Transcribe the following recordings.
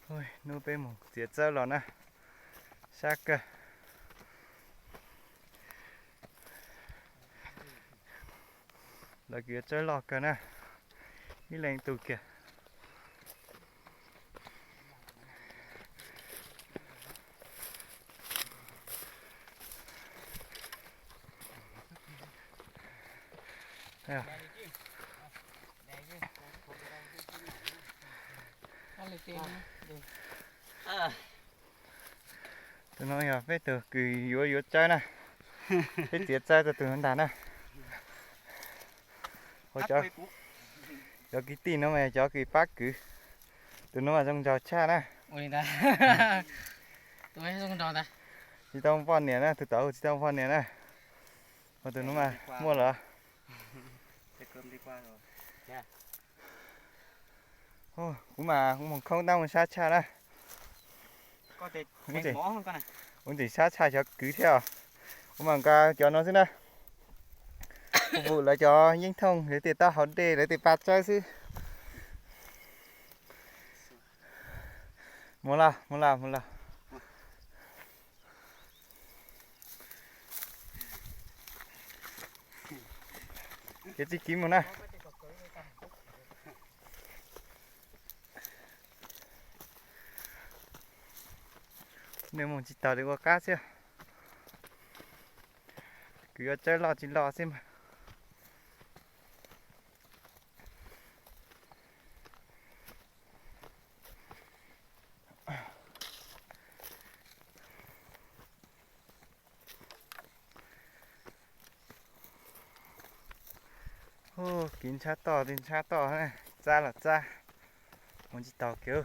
Hnub peb mus txiav txawb los na, sab kawg. Lawv kuj yuav txawb loj kawg na, ib leeg tus kiag. Tus no yog peb tus kws yuav yuav tsawb na, peb txiav tsawb rau tus no ntag na. Cov kwv tij no mas yog cov kws pab kwv, tus no mas zoo nraug tshaj na. Tsis tau poj niam na, tus tod tsis tau poj niam na, tus no mas muaj lawm. Kuv mas kuv mus khoob tab mus sab tshaj na. Kuv tseem sab tshaj cov kwv thiab os. Kuv mas nqa cov no xwb na. Kuv pum lawv cov yeeb thooj lawv tej taub hau dej lawv tej pa tsawb xwb. Mus los, mus los, mus los. Kev txij kiv mus na. Nws mus tsis taus li ua qab xwb. Kwv yuav tsawb loj tsis loj xwb mas. Hu, kiv ntshab toj li ntshab toj, txab los txab, mus tsis taus kiag.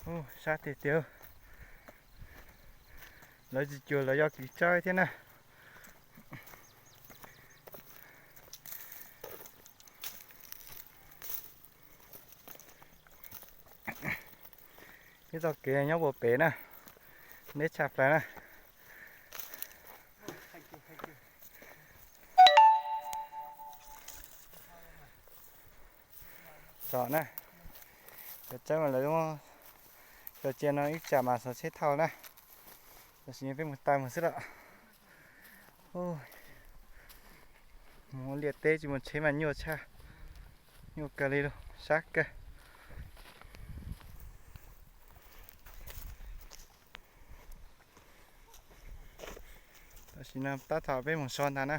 Hu, sab tiag tiag. Lawv tsis cuag lawv yog kwv tsawb thiab na. Ib txoj kev nyob puag pem na, deb tshaj plaws na. Tom na, cov tseeb mas lawv muab cov cia no ib tsam mas xov tsheb thauj na. Tam sim no peb mus taw mus xwb lawm. Mus liaj teb tsis muaj tsheb mas nyuaj tshaj, nyuaj kawg li lauj, sab kawg. Tam sim no tab tom peb mus so ntag na.